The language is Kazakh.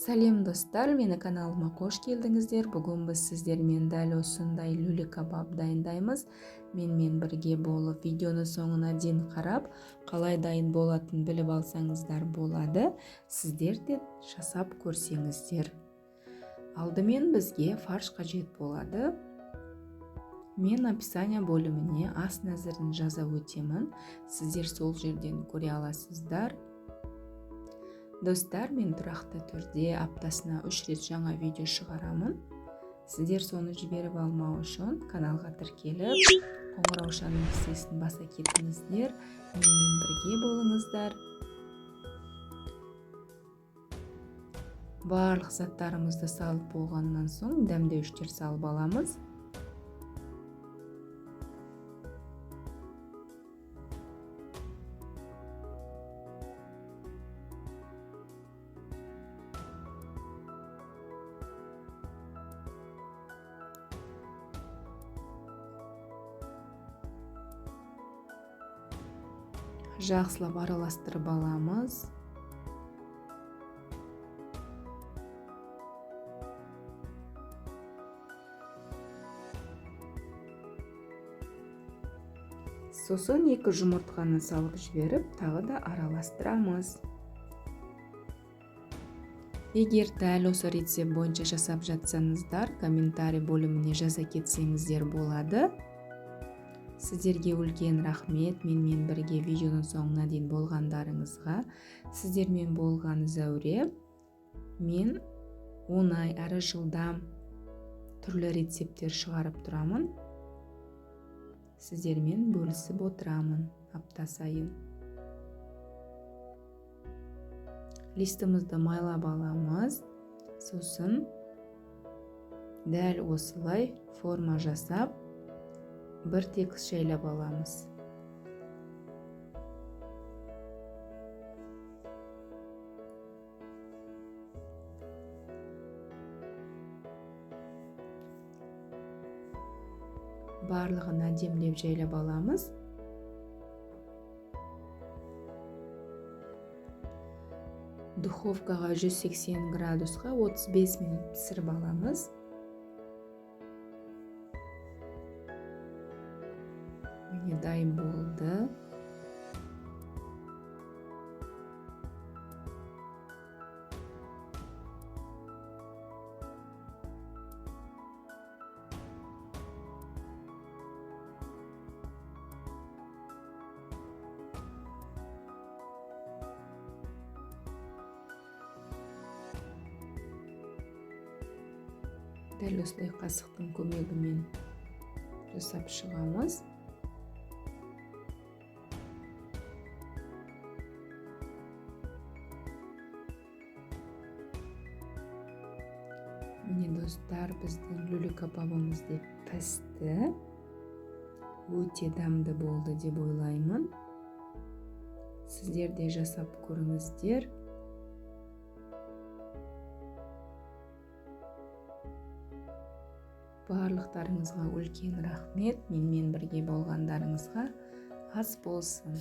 Сәлем, достар! Мені каналыма қош келдіңіздер. Бүгін біз сіздермен дәл осындай люле кебаб дайындаймыз. Менімен бірге болып, видеоны соңына дейін қарап, қалай дайын болатынын біліп алсаңыздар болады. Сіздер де жасап көрсеңіздер. Алдымен бізге фарш қажет болады. Мен описание бөліміне ас мәзірін жаза өтемін, сіздер сол жерден көре аласыздар. Достар, мен тұрақты түрде аптасына 3 рет жаңа видео шығарамын. Сіздер соны жіберіп алмау үшін каналға тіркеліп, қоңыраушаның кісесін баса кетіңіздер. Менімен бірге болыңыздар. Барлық заттарымызды салып болғаннан соң, дәмдеуіштер салып аламыз. Жақсылап араластырып аламыз. Сосын 2 жұмыртқаны салып жіберіп, тағы да араластырамыз. Егер дәл осы рецепт бойынша жасап жатсаңыздар, комментарий бөліміне жаза кетсеңіздер болады. Сіздерге үлкен рахмет менімен бірге видеоның соңына дейін болғандарыңызға. Сіздермен болған Зәуре. Мен оңай әрі жылдам түрлі рецепттер шығарып тұрамын. Сіздермен бөлісіп отырамын апта сайын. Листімізді майлап аламыз. Сосын дәл осылай форма жасап, бір текіс жайлап аламыз. Барлығын әдемілеп жайлап аламыз. Духовкаға 180 градусқа 35 минут пісіріп аламыз. Міне, дайын болды. Дәл осылай қасықтың көмегімен жасап шығамыз. Міне, достар, біздің люле кебабымыз де пісті. Өте дәмді болды деп ойлаймын. Сіздер де жасап көріңіздер. Барлықтарыңызға үлкен рахмет. Менімен бірге болғандарыңызға. Ас болсын.